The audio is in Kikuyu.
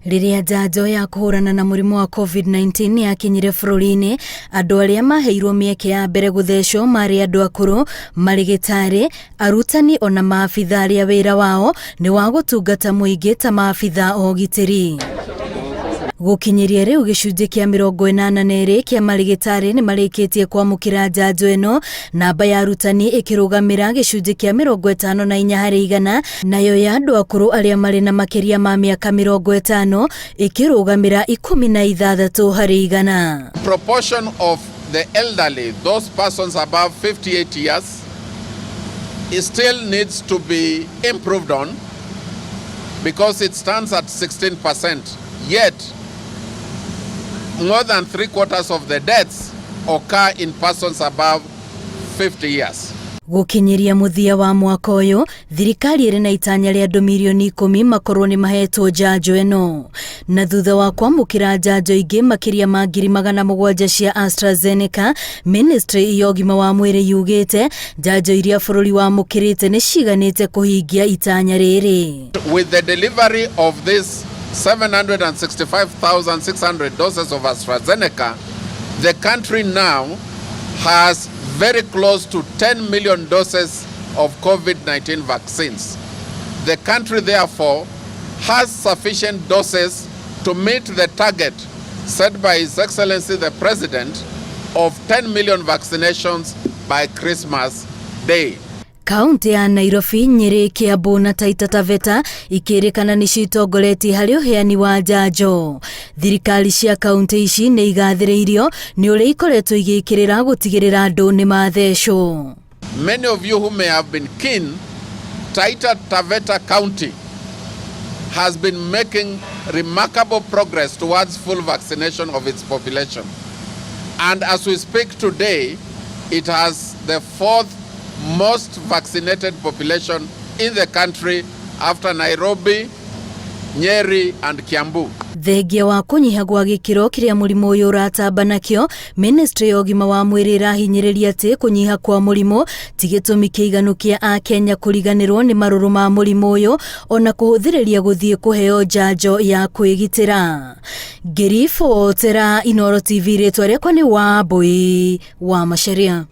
Rĩrĩa njanjo ya kũhũrana na mũrimũ wa COVID-19 yakinyire bũrũri-inĩ, andũ arĩa maheirwo mĩeke ya mbere gũthecwo marĩ andũ akũrũ, marĩgĩtarĩ, arutani ona maabitha arĩa wĩra wao nĩ wa gũtungata mũingĩ ta maabitha a ũgitĩri. Gũkinyĩria rĩu gĩcunjĩ kĩa 82 kĩa marĩgĩtarĩ nĩ marĩkĩtie kwamũkĩra njanjo ĩno, namba ya arutani ĩkĩrũgamĩra gĩcunjĩ kĩa 54 harĩ igana, nayo ya andũ akũrũ arĩa marĩ na makĩria ma mĩaka 50 ĩkĩrũgamĩra 16 harĩ igana. Proportion of the elderly, those persons above 58 years, it still needs to be improved on because it stands at 16%. Yet, more than 3/4 of the deaths occur in persons above 50 years. Gũkinyĩria mũthia wa mwaka ũyũ, thirikari ĩrĩ na itanya rĩa andũ mirioni 10 makorwo nĩ mahetwo njanjo ĩno. Na thutha wa kwamũkĩra njanjo ingĩ makĩria ma 700,000 cia AstraZeneca, Ministry ya ũgima wa mwĩrĩ yugĩte njanjo iria bũrũri wamũkĩrĩte nĩ ciganĩte kũhingia itanya rĩrĩ. With the delivery of this 765,600 doses of AstraZeneca, the country now has very close to 10 million doses of COVID-19 vaccines. The country therefore has sufficient doses to meet the target set by His Excellency the President of 10 million vaccinations by Christmas Day. Kaunti ya Nairobi, Nyeri, Kiambu na Taita Taveta ikĩrĩkana nĩcio itongoretie harĩ ũheani wa njanjo. Thirikari cia kaunti ici nĩ igathĩrĩirio nĩ ũrĩa ikoretwo igĩkĩrĩra gũtigĩrĩra andũ nĩ mathecwo. Many of you who may have been keen, Taita Taveta County has been making remarkable progress towards full vaccination of its population. And as we speak today, it has the fourth most vaccinated population in the country after Nairobi, Nyeri and Kiambu. Thengia wa kũnyiha gwa gĩkĩro kĩrĩa mũrimũ ũyũ ũratamba nakĩo, Ministry ya ũgima wa mwĩrĩ ĩrahinyĩrĩria atĩ kũnyiha kwa mũrimũ ti gĩtũmi kĩiganu kĩa Akenya kũriganĩrwo nĩ marũrũ ma mũrimũ ũyũ ona kũhũthĩrĩria gũthiĩ kũheo njanjo ya kwĩgitĩra. Ngĩribotera Inooro TV, rĩtwa rĩakwa nĩ Wambui wa Macharia.